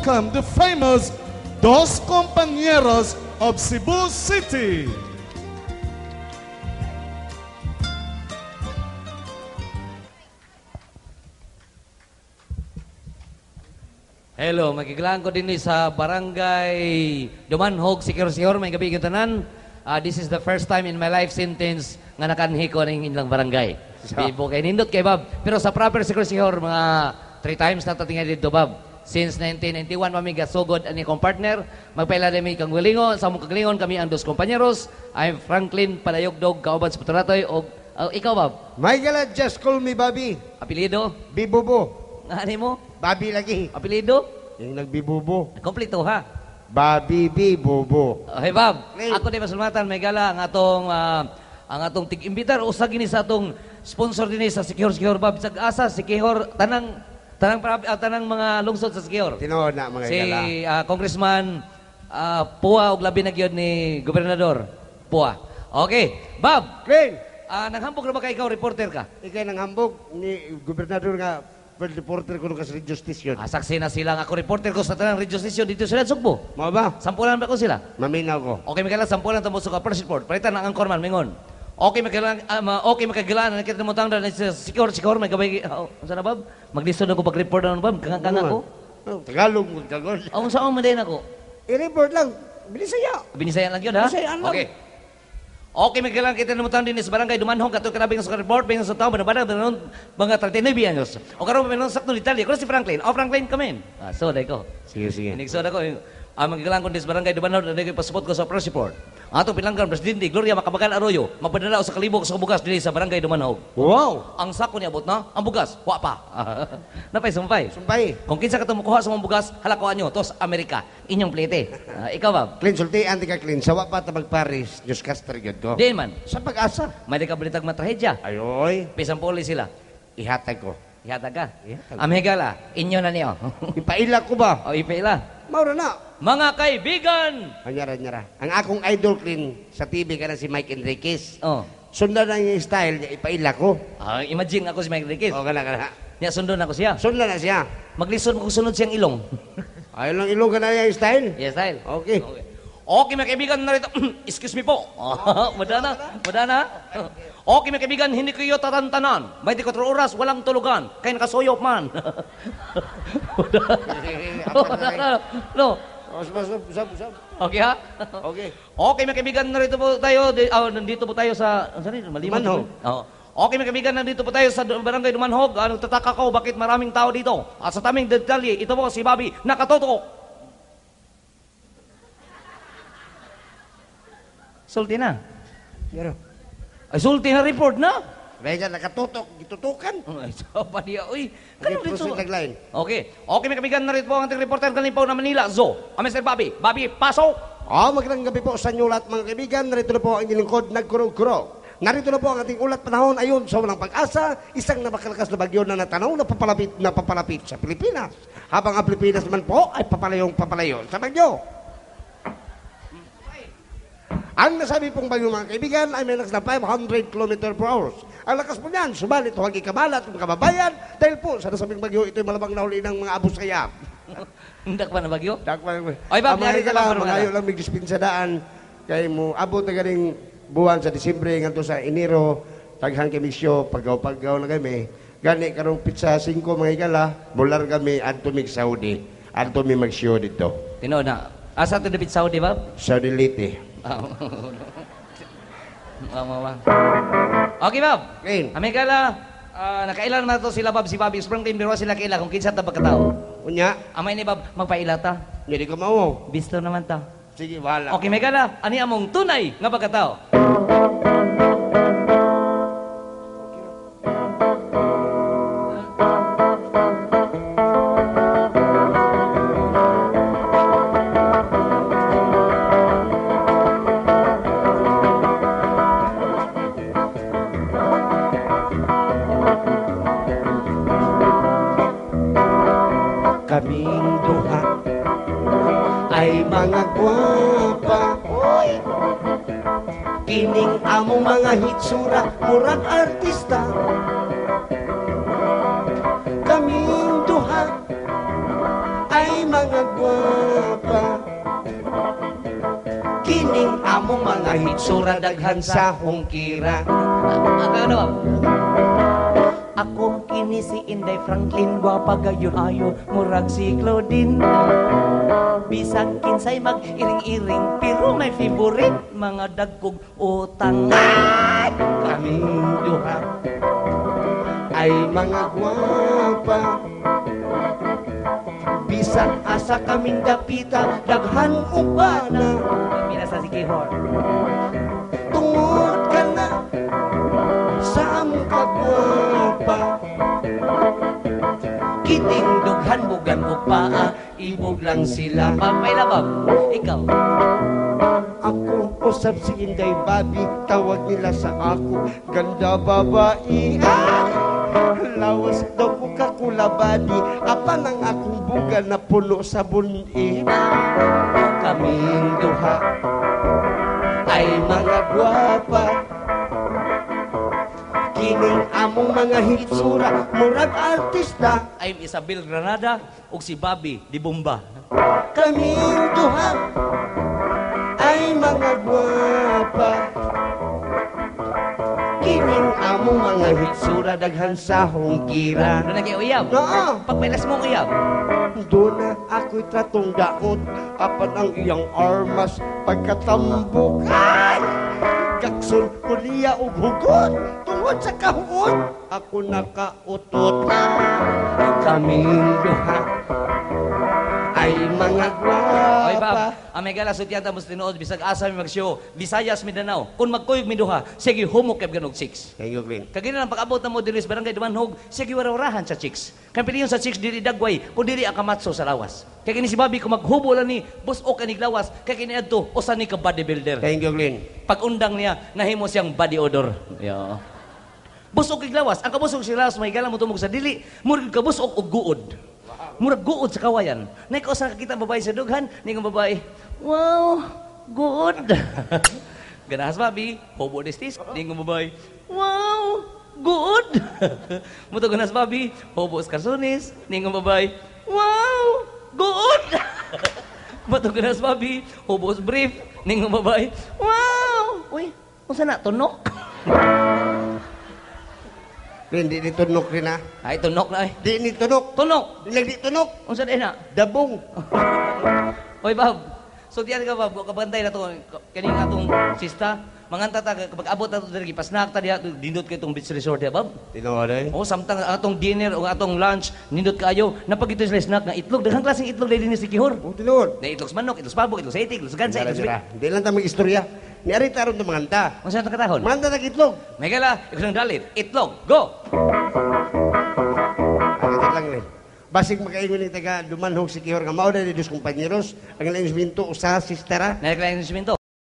welcome the famous Dos Compañeros of Cebu City. Hello, magiglaan ko din sa Barangay Dumanhog, Siquijor, may gabi tanan. This is the first time in my life sentence nga nakanhi ko ning ilang barangay. Bibo kay nindot kay Bob. Pero sa proper Siquijor, mga 3 times na tatingay dito, Bob. Since 1991, mami gasugod ani akong partner. Magpaila din kang Wilingo. Sa among kagalingon, kami ang Dos Compañeros. I'm Franklin Palayogdog, kauban sa Puturatoy. O, ikaw, Bob? Michael, just call me Bobby. Apelido? Bibubo. Nga ani mo? Bobby lagi. Apelido? Yung nagbibubo. Kompleto, ha? Bobby Bibubo. Okay, Bob. Clay. Ako din masulmatan, may gala ang atong tig-imbitar usa gini sa atong sponsor dinhi sa Siquijor, Bob. Sa asa Siquijor tanang tanang tanang mga lungsod sa Siquijor. Tinuod na mga si gala. Congressman Pua og labi na gyud ni Gobernador Pua. Okay, Bob. Clay, Naghambog ra ba kay ikaw reporter ka? ikay nang hambog ni gobernador nga first reporter ko sa radio station. Saksi na sila nga ako reporter ko sa tanang radio station dito sa Sugbo. Mao ba? Sampulan ba ko sila? Maminaw ko. Okay, Mikaela, sampulan tamo sa first report. Palitan ang anchorman, mingon. Okay, Mikaela, okay, Mikaela, nakita mo tang sa Siquijor, may gabay. Oh, unsa na, Bob? Maglisod ako pag-report na, Bob. Kanga ako. Oh, Tagalog mo, Tagalog. Oh, unsa man din ako? I-report lang. Binisaya. Binisaya lang yun, ha? Binisaya lang. Okay. Okay, Mikaela, kita mo tang din sa barangay Dumanhong katong kanabing sa report bingon sa tao banabana mga 39 anyos. O karon meron sakto detalye. Kuno si Franklin. Oh, Franklin, come in. So dai ko. Sige, sige. Inigsood ako, ang magigalang ko sa barangay Dumanhog, na pasupot ko sa press report. Ang atong pilanggan, Presidente Gloria Macapagal Arroyo, magpadala sa kalibok sa bugas dinhi sa barangay Dumanhog. Wow! Ang sako niabot na, ang bugas, wa pa. Napay sumpay. Sumpay. Kung kinsa ka mukuha sa mong bugas, halakuan nyo, tos Amerika, inyong plete. Ikaw, Bob? Clean, sultian, di ka clean. Sawa pa ta mag-Paris, newscaster gyud ko. Diin man, Sa pag-asa. may di ka balitag matrahedya. Ayoy, Bisan puli sila. ihatag ko. Ihatag ka. Ihatag. Amigala, inyo na niyo. Ipaila ko ba? O, ipaila. Maura na. Mga kaibigan! Anyara, anyara. Ang akong idol clean sa TV ka na si Mike Enriquez. Oh. Sundan ang iyang style niya, ipaila ko. Imagine ako si Mike Enriquez. O, kana, kana. Nya sundon ako siya. Sundan na siya. Maglisod mo kung sunod siyang ilong. Ayaw lang ilong ka na iyang style. Yes, style. Okay. Okay. Okay, mga kaibigan, narito. Excuse me po. Madana, madana. Okay, mga kaibigan, hindi kayo tatantanan. 24 oras, walang tulugan. Kaya nakasuyop man. No. Usap, usap, usap. Okay, ha? Okay. Okay, mga kaibigan, narito po tayo. Nandito po tayo sa... Saan rin? Malimot. Dumanhog. Oo. Okay, mga kaibigan, nandito po tayo sa barangay Dumanhog. Nagtataka ko bakit maraming tao dito. At sa taming detalye, ito po si Bobby, nakatutok. Sulti na. Pero, Ay, sulti na report na. Vega, nakatutok, gitutukan. Ay, so pa niya. Uy, Okay, kano dito? proceed tagline. Okay. Okay, mga kaibigan, narito po ang ating reporter kanipaw na Manila, Zo. Ang Mr. Bobby. Bobby, pasok! Oh, magandang gabi po sa inyo lahat mga kaibigan. Narito na po ang inyong lingkod, nagkurog-kurog. Narito na po ang ating ulat panahon ayon sa walang pag-asa, isang napakalakas na bagyo na natanaw na papalapit sa Pilipinas. Habang ang Pilipinas naman po ay papalayong papalayo sa bagyo. Ang nasabi pong bagyo mga kaibigan ay may lakas na 500 km per hour. Ang lakas po niyan, subalit huwag ikabalat mga kababayan dahil po sa nasabing bagyo ito'y malabang nahuli ng mga Abu Sayyaf. Hindak pa na bagyo? Dakpan. Ay, Bob, ang mga nari ka higala, lang, mga ayo lang may dispensadaan kay mo abot na ganing buwan sa Disyembre ngadto sa Enero, taghan kami show, paggaw-paggaw na kami. Gani karong pizza 5 mga higala, bular kami adto mig Saudi. Adto mi mag-show dito. Tinuod na. Asa to dapit Saudi, Bob? Saudi Leyte. Okay, Bob. Okay. Amigala, nakailan na to sila, Bob, si Bobby. Sobrang team, pero sila kaila kung kinsa ta pagkatao. Unya, Amay ni Bob, magpaila ta. hindi ko mao. Bisto naman ta. Sige, bahala. Okay, Megala, ani among tunay nga pagkatao. Kaming duha ay mga gwapa. Oy! Kining among mga hitsura, murag artista. Kaming duha ay mga mga gwapa. Kining among mga hitsura daghan sa hungkira. Ano? Ako kini si Inday Franklin, gwapa gayon ayo, murag si Claudine. Bisag kinsay mag-iring-iring, pero may favorite mga dagkog utang. Kaming duha ay mga gwapa. Bisan asa kaming dapita, daghan ubana. Pila sa si Kihor. Tungod ka na sa among kagwapa. Kiting dughan bugan og paa, ibog lang sila. Pampay na, Bob. Ikaw. Ako usab si Inday Babi, tawag nila sa ako, ganda babae. Ah! Lawas daw ko kakulabadi, apan ang akong buga na puno sa buni. Kaming duha ay mga gwapa. Kining among mga hitsura, murag artista. I'm Isabel Granada ug si Bobby Di Bomba. Kaming duha ay mga gwapa. Kining among mga hitsura daghan sa hungkira. Doon na uyab. Oo. Pagpailas mong uyab. Doon na ako'y tratong daot, apan ang iyang armas pagkatambok. Ay! Gakson ko niya og hugot, tungod sa kahuot, ako nakautot. Kaming duha ay mga Oy, Bob, gwapa. ang may gala sutyan ta mas tinuod bisag asa mi mag-show, Visayas, Mindanao. Kung magkuyog mi duha, sige humok kay ganog chicks. Thank you, Glenn. Kagina lang pag-abot na mo diri sa barangay Dumanhog, sige warawrahan sa chicks. Kay piliyon sa chicks dili dagway, kun dili ang kamatso sa lawas. Kay kini si Bobby kung maghubo lang ni busok ani lawas, kay kini adto usa ni ka bodybuilder. Thank you, Glenn. Pag undang niya, nahimo siyang body odor. Yo. Busok kay lawas. Ang kabusok si lawas may gala mo tumog sa dili, murag kabusok og guod. Murag guod sa kawayan. Naikaw sa nakakita ang babae sa dughan, ningon babae, wow, guod. Ganahas babi, hobo destis, ningon babae, wow, guod. Muto ganahas babi, hobo sa karsones, ningon babae, wow, guod. Muto ganahas babi, hobo sa brief, ningon babae, wow. Uy, unsa na tunok? Glenn, di ni tunok rin ha. Ay, tunok na ay. Di ni tunok. Tunok. Di lang di tunok. Unsa din na? Dabong. Oy, Bob. So diyan ka, Bob, kabantay na to kaning atong sista. Manganta ta kapag abot na to diri gipasnak ta diha nindot kay tong beach resort diha, Bob. Tinuod eh. Oh, samtang ang atong dinner o ang atong lunch nindot kaayo napagito sila snack nga itlog, daghang klaseng itlog dili ni si Kihor. Oh, tinuod. Na itlog sa manok, itlog sa pabo, itlog sa itik, itlog sa gansa, itlog sa Dira. Di lang ta mag-istorya. Ni ari taron ta manganta. Unsa ta katahon? Manganta ta itlog. May gala, ikaw nang dalit. Itlog, go. Agad lang rin. Basig makaingon ni taga Dumanhog si Kihor nga mao na ni dos compañeros ang ilang minto usa sistera. Nalaglayan sa simento.